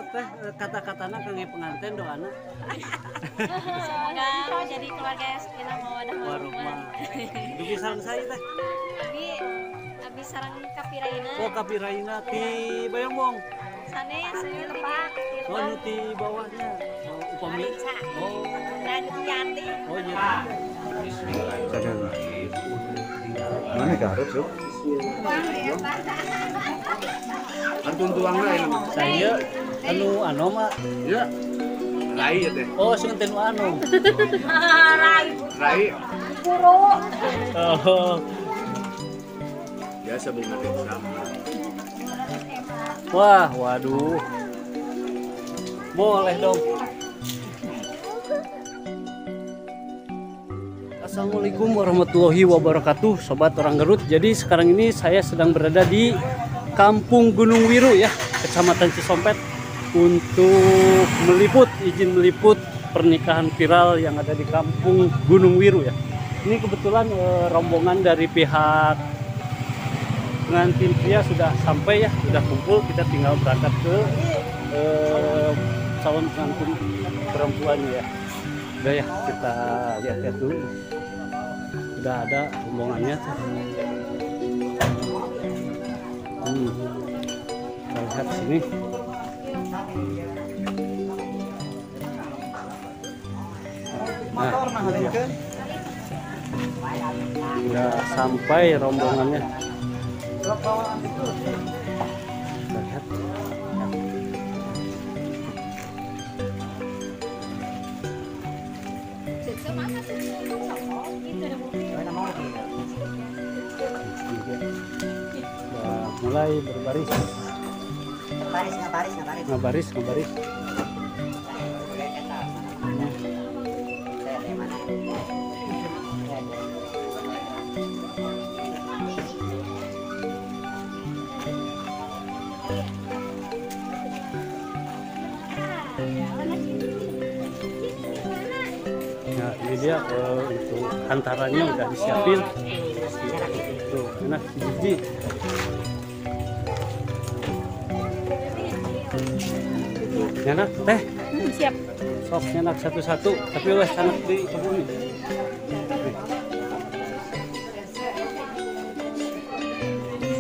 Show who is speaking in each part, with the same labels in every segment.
Speaker 1: Teh kata-katana kangge pengantin doana.
Speaker 2: Semoga menjadi keluarga yang sakinah mawaddah warahmah.
Speaker 1: Dugi sareng saya teh.
Speaker 2: Abi sareng kapiraina.
Speaker 1: Oh, kapiraina ti Bayongbong.
Speaker 2: Sanes lepak.
Speaker 1: Oh, nu ti bawahnya. Oh, upami. Oh,
Speaker 2: Nanti.
Speaker 1: Oh iya.
Speaker 3: Bismillahirrahmanirrahim. Mana garut, Sob? Antun tuang lain.
Speaker 1: Saya anu anu mah.
Speaker 3: Ya. Rai ya teh.
Speaker 1: Oh, sing teh nu anu.
Speaker 2: Rai.
Speaker 3: Rai.
Speaker 2: Puro.
Speaker 1: Oh.
Speaker 3: Biasa bunga desa.
Speaker 1: Wah, waduh. Boleh dong. Assalamualaikum warahmatullahi wabarakatuh, sobat orang Garut. Jadi sekarang ini saya sedang berada di Kampung Gunung Wiru ya, Kecamatan Cisompet, untuk meliput, izin meliput pernikahan viral yang ada di Kampung Gunung Wiru ya. Ini kebetulan rombongan dari pihak pengantin pria sudah sampai ya, sudah kumpul, kita tinggal berangkat ke calon pengantin perempuannya ya. Udah ya, kita lihat-lihat dulu. Udah ada rombongannya tuh. Kita lihat sini. Nah, ini dia. Udah sampai rombongannya. Kita lihat. Udah mulai berbaris. Ngabaris, ngabaris. Nah, ini dia untuk hantarannya udah disiapin. Tuh, enak biji. Nyanak teh.
Speaker 2: Siap.
Speaker 1: Sok nyanak satu-satu, tapi weh sanak di kebun.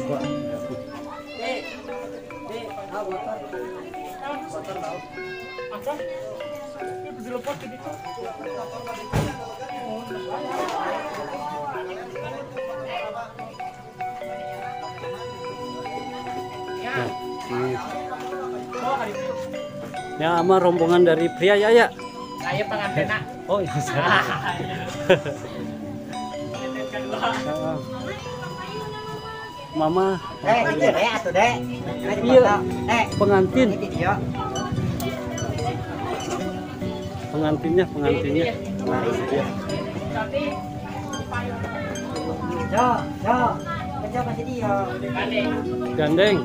Speaker 1: Wah. Nah, ini. Ya, sama rombongan dari pria ya ya.
Speaker 4: Saya pengantin.
Speaker 1: Oh iya. Mama. Iya. Pengantin. Pengantinnya, pengantinnya. Nah, ini dia. Gandeng.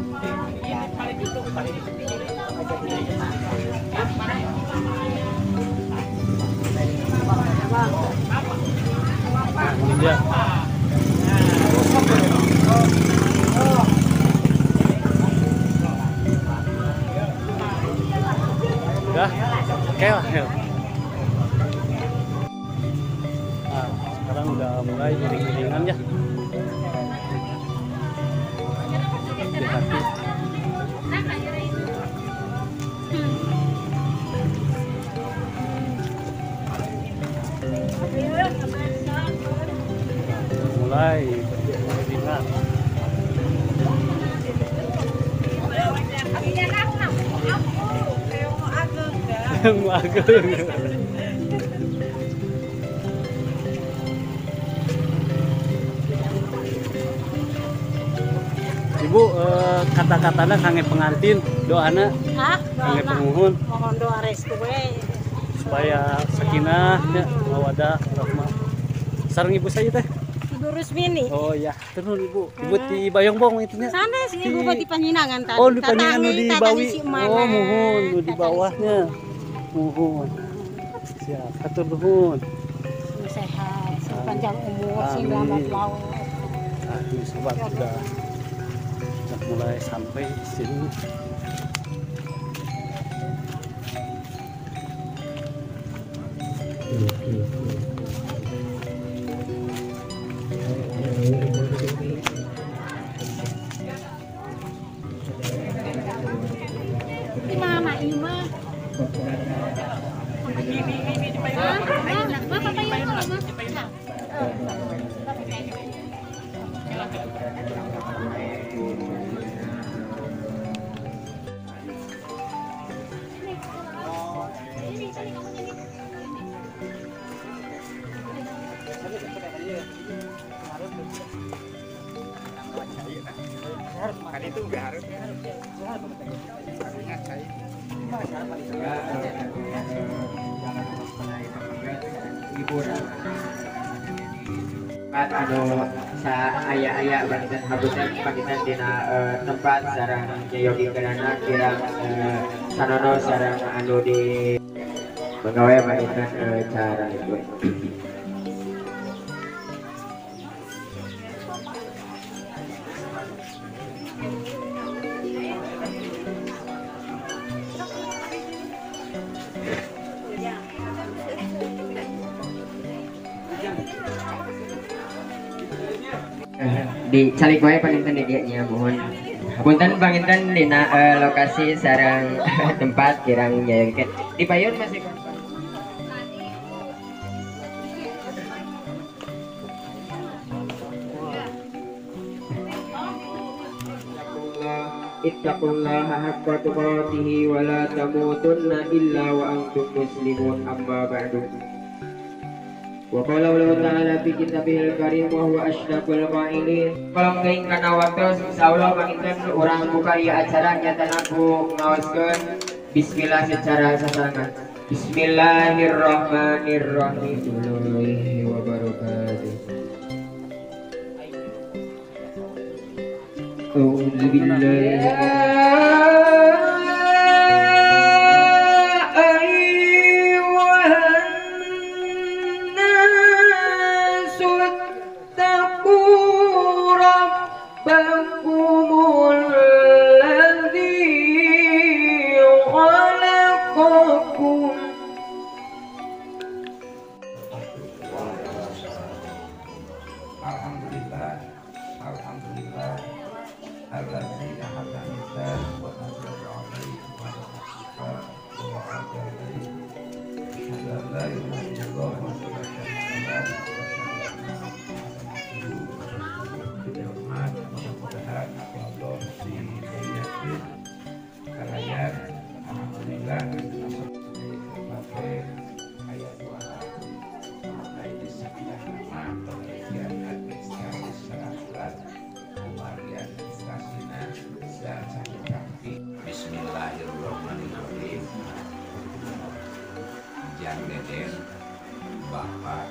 Speaker 1: Nah, ini dia. Udah, oke lah. Nah, sekarang udah mulai iring-iringan ya. Hati-hati. Mulai beriringan. Ageng. Ibu, kata-katana kangge pengantin, doana kangge penguhun.
Speaker 5: Mohon doa restu we
Speaker 1: supaya sakinah ya, mawadah warahmah. Sareng ibu saya teh.
Speaker 5: Ibu Rusmini.
Speaker 1: Oh iya, turun Ibu. Ibu di Bayongbong itunya.
Speaker 5: Sanes ibu di Panyinangan tadi.
Speaker 1: Oh, di Panyinangan di Bawi. Oh, muhun di bawahnya. Muhun. Siap, hatur nuhun.
Speaker 5: Sehat, panjang umur, sing selamat laut.
Speaker 1: Nah, ini sobat sudah mulai sampai di sini.
Speaker 4: Anu sa aya-aya banten habutan pagitan dina tempat sareng nyayogikeunana kirang sanono sareng anu di manggawe pagitan cara itu. Di calik wae panginten di dieu nya mohon punten panginten dina lokasi sareng tempat kirang nyayogikeun di payun masih ittaqullaha haqqa tuqatihi wa la tamutunna illa wa antum muslimun amma ba'du. Wa qala Allah ta'ala fi kitabihil karim wa huwa ashraful qailin. Kolong teuing kana waktos insyaallah panginten urang buka ieu acara nyatana ku ngaoskeun bismillah secara sasarengan. Bismillahirrahmanirrahim. Wa barakatuh. A'udzu billahi
Speaker 6: Bismillahirrahmanirrahim. Jang Deden bapak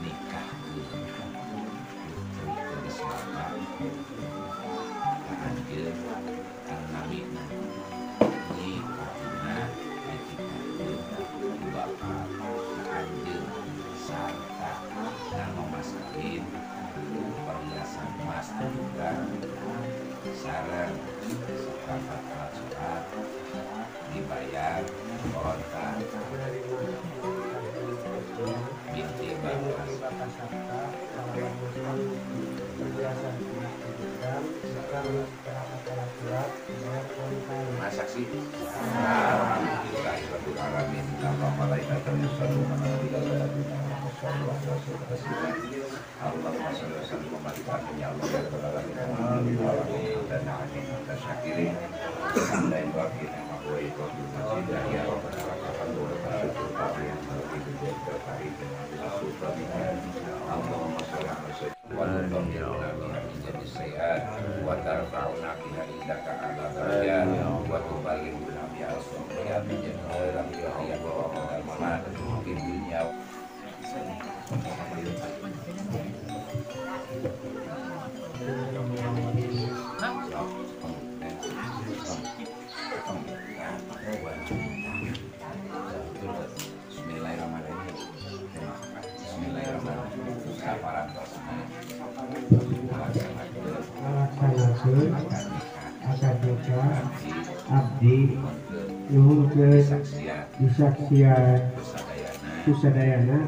Speaker 6: nikah putri bapak anjeun namina di Fatina ditikahkeun ku bapak anjeun sarta nganggo mas kawin perhiasan emas juga sareng seperangkat alat sholat dibayar kontak binti Bapak
Speaker 7: Sabta
Speaker 6: masak sih. Alhamdulillahirabbil alamin. Allahumma sholli wa sallim wa barik alaihi ya rabbal alamin. Dan amin tasyakirin. Dan wa ya rabbal Allahumma sholli ala sayyidina wa wa tarfa'una biha indaka ala darajat wa tuballighuna biha as-sawya min jannati wa fid dunya. Bismillahirrahmanirrahim. Bismillahirrahmanirrahim.
Speaker 7: Laksanakeun akad nikah abdi nuhunkeun disaksian Ku sadayana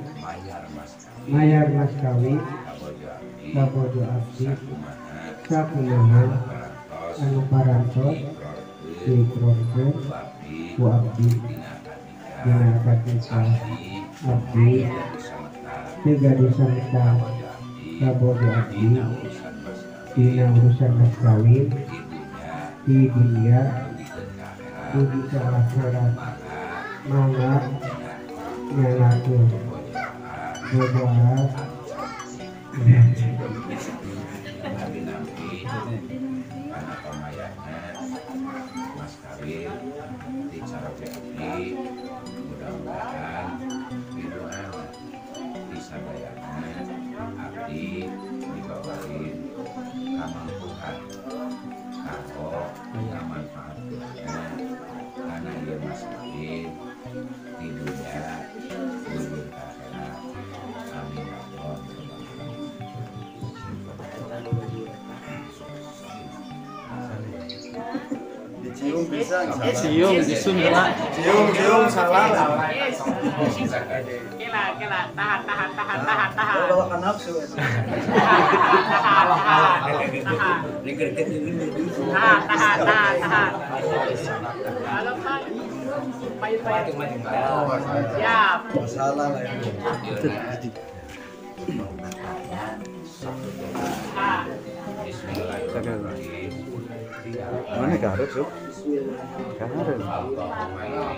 Speaker 7: mayar mas kawin kabojo abdi sakumaha anu parantos diikrarkeun ku abdi dina akad nikah abdi teu gaduh sameta kabojo abdi dina urusan mas kawin di dunia dugi ka akhirat mangga nyalakeun boboa
Speaker 6: karena pamayana mas kawin di caroge abdi mudah-mudahan didoana disadayana abdi dibabarin kamampuhan kanggo kamanfaatkeunana kana ieu mas kawin di dunia dugi ka akhirat. Amin ya Allah.
Speaker 3: Dicium bisa,
Speaker 1: cium, cium salah.
Speaker 3: Cium, cium salah.
Speaker 8: Kela, kela, tahan, tahan, tahan, tahan, tahan.
Speaker 3: Bawa ke nafsu.
Speaker 8: Tahan, tahan, tahan. Tahan, tahan, tahan, tahan. Kalau kan, payun, payun. Siap.
Speaker 3: Masalah lah ini.
Speaker 6: Bismillahirrahmanirrahim.
Speaker 3: Mana garut, Sob? Garut.
Speaker 6: Allahumma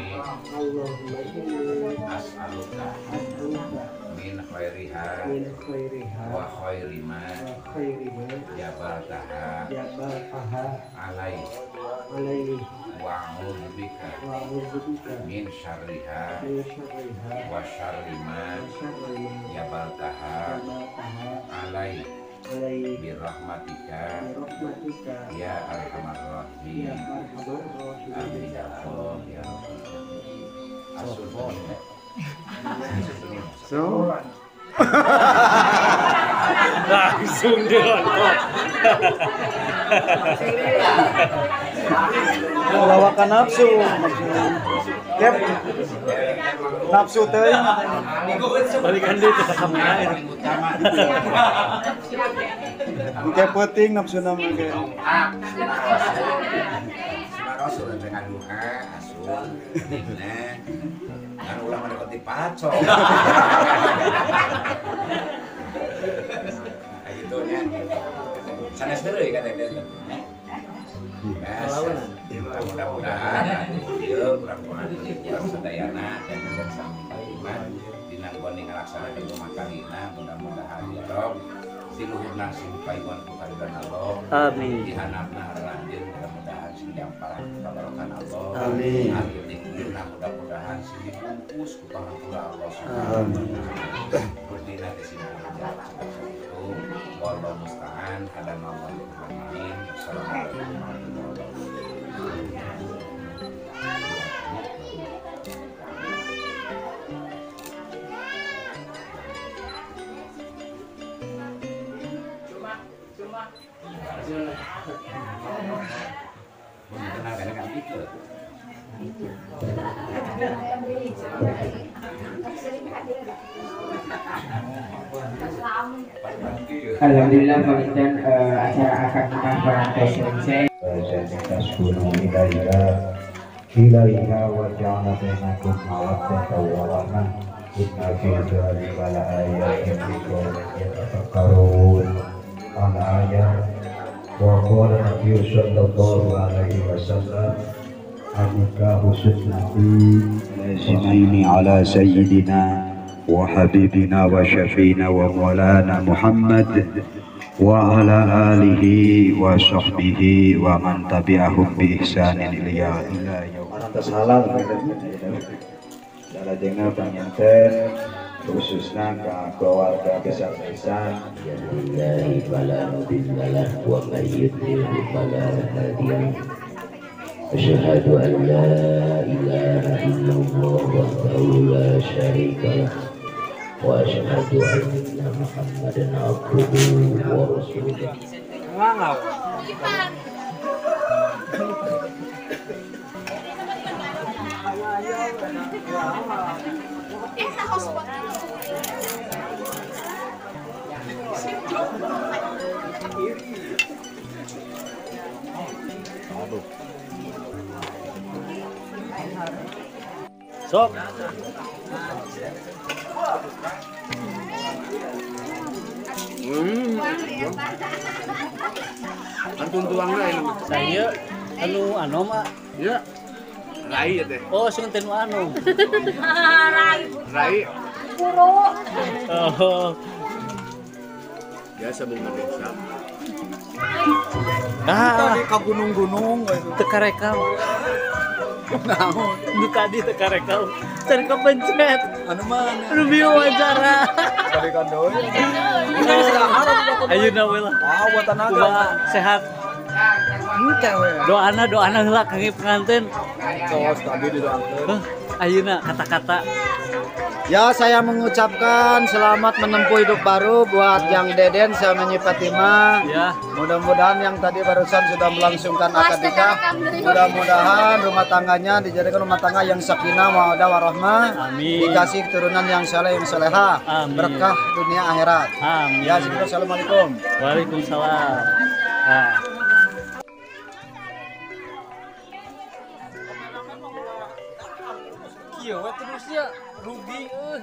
Speaker 6: inni as'aluka min khairiha wa khairi ma jabaltaha alaihi wa a'udzubika min syarriha wa syarri ma jabaltaha alaihi birahmatika ya arhamar rahimin. Amin ya Allah ya Rabbi.
Speaker 3: So
Speaker 1: langsung dirontok.
Speaker 3: Lawakan nafsu. Kep nafsu teh.
Speaker 1: Balikan deui ke kamera.
Speaker 3: Engke peuting nafsu nama ge.
Speaker 6: Rasul teh ngaduha asup dingna ngan ulah mah dipacok. Kayak gitu nya. Sanes deui kan teh. Mudah-mudahan ieu urang urang sadayana dan sami iman dina goni ngalaksanakeun rumah kalina mudah-mudahan ya Rob siluhurna sing payuan ku karidhan Allah.
Speaker 1: Amin.
Speaker 6: Dihanapna haranjeun mudah-mudahan sing diamparan ku kabarokan Allah.
Speaker 3: Amin.
Speaker 6: Amin. Mudah-mudahan sing dibungkus ku pangampura Allah subhanahu wa ta'ala. Berdina teh sing itu wallahu musta'an hadanallahu ajmain. Wassalamualaikum warahmatullahi wabarakatuh.
Speaker 4: Alhamdulillah panginten acara akad nikah parantos selesai.
Speaker 7: Ilaiha wa ja'ala bainakum mawaddatan wa rahmah. Inna fi dzalika laayatin liqaumin yatafakkarun. Al-ayat wa qala Nabi sallallahu alaihi wasallam an-nikahu sunnati lazimaini ala sayyidina wa habibina wa syafiina wa maulana Muhammad wa ala alihi wa sahbihi wa man tabi'ahum bi ihsanin ila yaum. Atas halal salajengna panginten khususna ka keluarga besar pisan
Speaker 9: lillahi fala mudilla lahu wa may yudlil fala hadiya lahu. Asyhadu an la ilaha illallah wahdahu la syarika lah wa asyhadu anna Muhammadan abduhu wa rasuluh.
Speaker 1: Sok.
Speaker 8: Antun tuang lah ini.
Speaker 1: Saya anu anom ah.
Speaker 8: Ya. Rai ya teh.
Speaker 1: Oh, sing teh nu anom.
Speaker 2: Rai.
Speaker 8: Rai.
Speaker 2: Puro.
Speaker 1: Oh.
Speaker 8: Biasa bunga desa.
Speaker 1: Ah,
Speaker 3: tadi ka gunung-gunung
Speaker 1: teu karekam.
Speaker 3: Naon?
Speaker 1: Nu tadi teu karekam. Can kepencet.
Speaker 3: Anu mana?
Speaker 1: Anu diwawancara.
Speaker 3: Balikan deui.
Speaker 1: Ayeuna we lah.
Speaker 3: Ah, buat tenaga.
Speaker 1: Sehat.
Speaker 3: Henteu we.
Speaker 1: Doana doana heula kangge pengantin.
Speaker 3: Tos tadi didoakeun.
Speaker 1: Ayeuna kata-kata.
Speaker 3: Ya, saya mengucapkan selamat menempuh hidup baru buat yang Deden sama Nyi Fatima.
Speaker 1: Ya.
Speaker 3: Mudah-mudahan yang tadi barusan sudah melangsungkan akad nikah, mudah-mudahan rumah tangganya dijadikan rumah tangga yang sakinah, mawaddah warahmah.
Speaker 1: Amin.
Speaker 3: Dikasih keturunan yang saleh, yang saleha, berkah dunia akhirat.
Speaker 1: Amin.
Speaker 3: Ya, segitu. Assalamualaikum.
Speaker 1: Waalaikumsalam. Nah. Iya, terusnya rugi euy.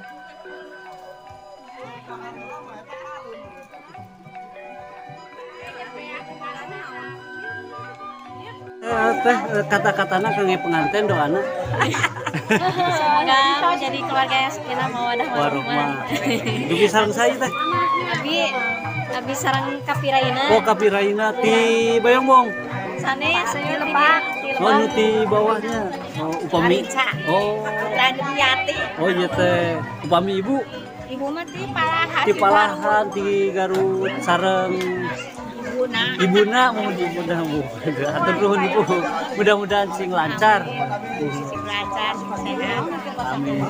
Speaker 1: Teh kata-katana kangge pengantin doana.
Speaker 2: Semoga menjadi keluarga yang sakinah mawaddah warahmah.
Speaker 1: Dugi sareng saya teh.
Speaker 2: Abi sareng kapiraina.
Speaker 1: Oh, kapiraina ti Bayongbong.
Speaker 2: Sanes saya Lebak.
Speaker 1: Oh, nu ti bawahnya. Oh, upami. Oh.
Speaker 2: Radiati.
Speaker 1: Oh iya teh. Upami ibu.
Speaker 2: Ibu mah ti Palahan.
Speaker 1: Ti Palahan ti Garut sareng
Speaker 2: ibuna.
Speaker 1: Ibuna mun ibuna bu. Hatur nuhun ibu. Mudah-mudahan sing lancar.
Speaker 2: Sing lancar, sing sehat.
Speaker 1: Amin.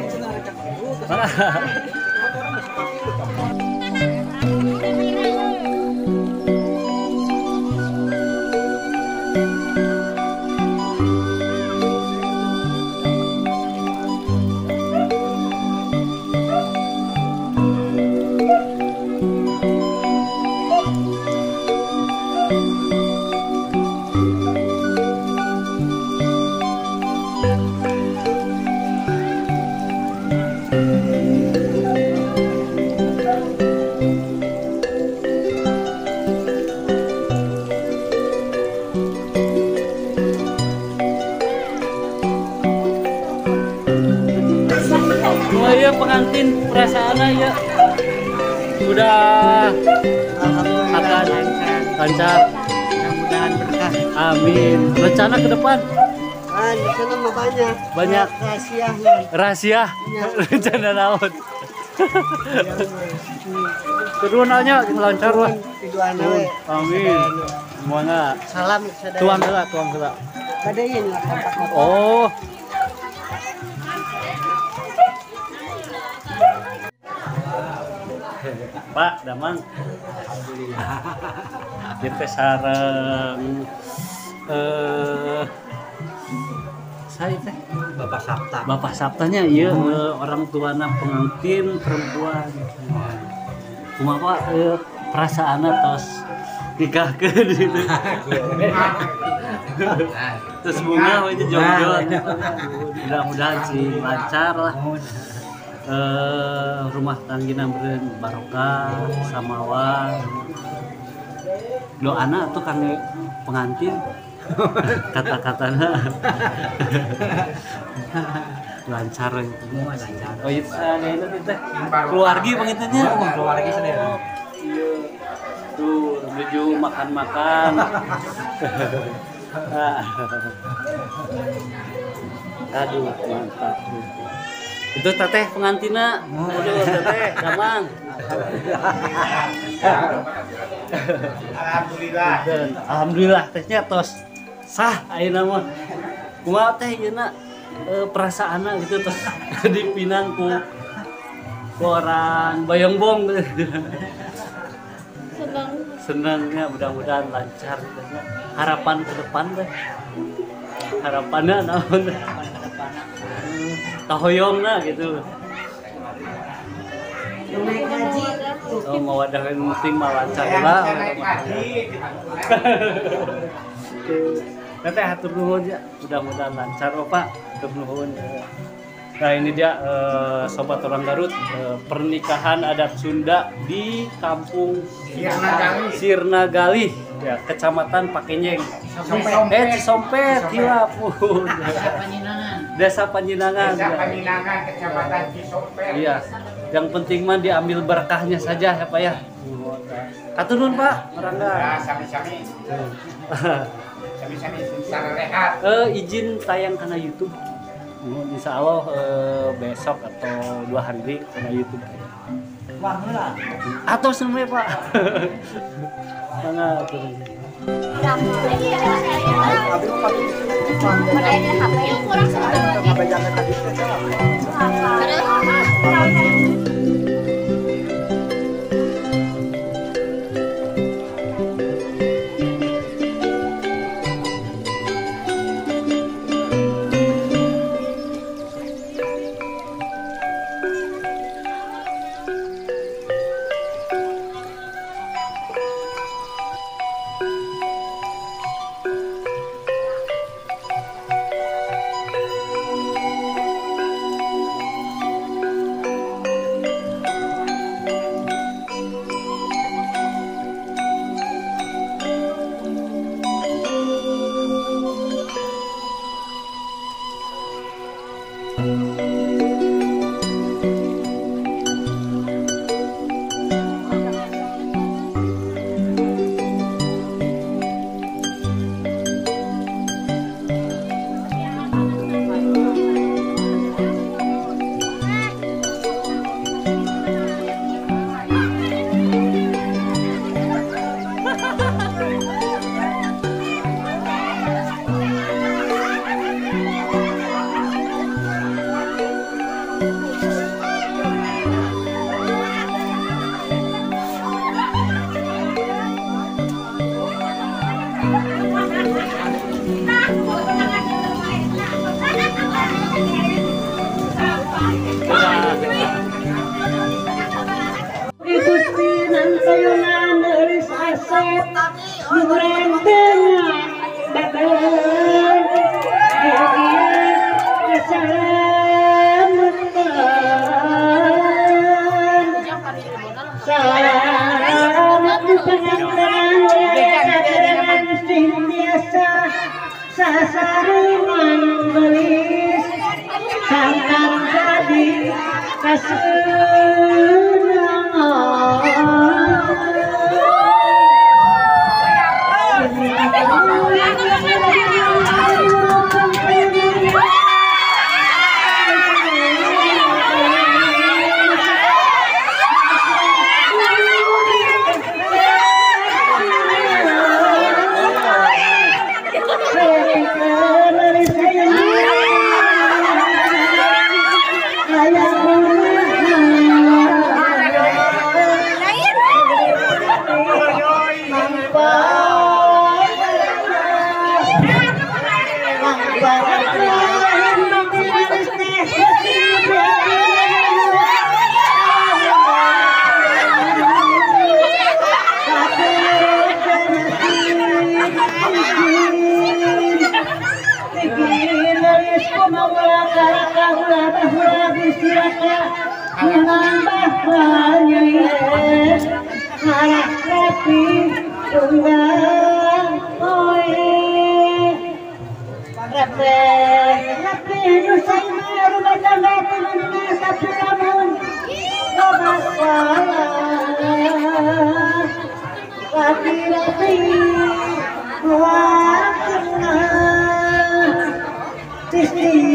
Speaker 1: Pengantin perasaannya ya udah akan lancar,
Speaker 5: mudah-mudahan berkah.
Speaker 1: Amin. Rencana ke depan?
Speaker 5: Rencana mah banyak.
Speaker 1: Banyak.
Speaker 5: Rahasia.
Speaker 1: Rahasia.
Speaker 5: Ya.
Speaker 1: Rencana naon? Turun aja lancar lah. Amin. Semuanya.
Speaker 5: Salam.
Speaker 1: Tuang heula, tuang heula.
Speaker 5: Badein lah kontak.
Speaker 1: Oh. Pak Damang,
Speaker 8: alhamdulillah.
Speaker 1: Kita sareng saya teh
Speaker 8: Bapak Sapta.
Speaker 1: Bapak Saptanya iya orang tuana pengantin perempuan. Kumaha Pak perasaanna tos nikahkeun gitu. Terus bunga we jongjon. Mudah-mudahan sih lancar lah. Rumah tanggina beren barokah samawa doana tuh kangge pengantin kata-katana lancar gitu.
Speaker 8: Lancar.
Speaker 1: Oh iya itu teh keluarga pengantinnya.
Speaker 8: Keluarga sendiri.
Speaker 1: Iya. Tuh menuju makan-makan. Aduh mantap. Itu teteh pengantina. Aduh teteh, Damang.
Speaker 6: Alhamdulillah.
Speaker 1: Alhamdulillah tehnya tos sah ayeuna mah. Kumaha teh yeuna perasaanna gitu tos dipinang ku orang Bayongbong.
Speaker 2: Senang.
Speaker 1: Senangnya mudah-mudahan lancar tehnya. Harapan ke depan teh. Harapannya naon?
Speaker 8: Harapan ke depan.
Speaker 1: Kahoyongna gitu.
Speaker 5: Naik haji.
Speaker 1: Oh, mawadah yang penting mah lancar lah. Teteh hatur nuhun ya, mudah-mudahan lancar oh Pak, hatur nuhun. Nah ini dia sobat orang Garut, pernikahan adat Sunda di Kampung Sirnagalih, ya, Kecamatan Pakenjeng. Cisompet, hilap. Desa Panyinangan.
Speaker 6: Desa Panyinangan, Kecamatan Cisompet.
Speaker 1: Iya. Yang penting mah diambil berkahnya saja ya Pak ya. Hatur nuhun Pak, Rangga.
Speaker 6: Ya, sami-sami. Sami-sami sarehat.
Speaker 1: Izin tayang karena YouTube. Insya Allah besok atau 2 hari ini karena YouTube. Atau semuanya Pak. Sangat.
Speaker 5: Rapi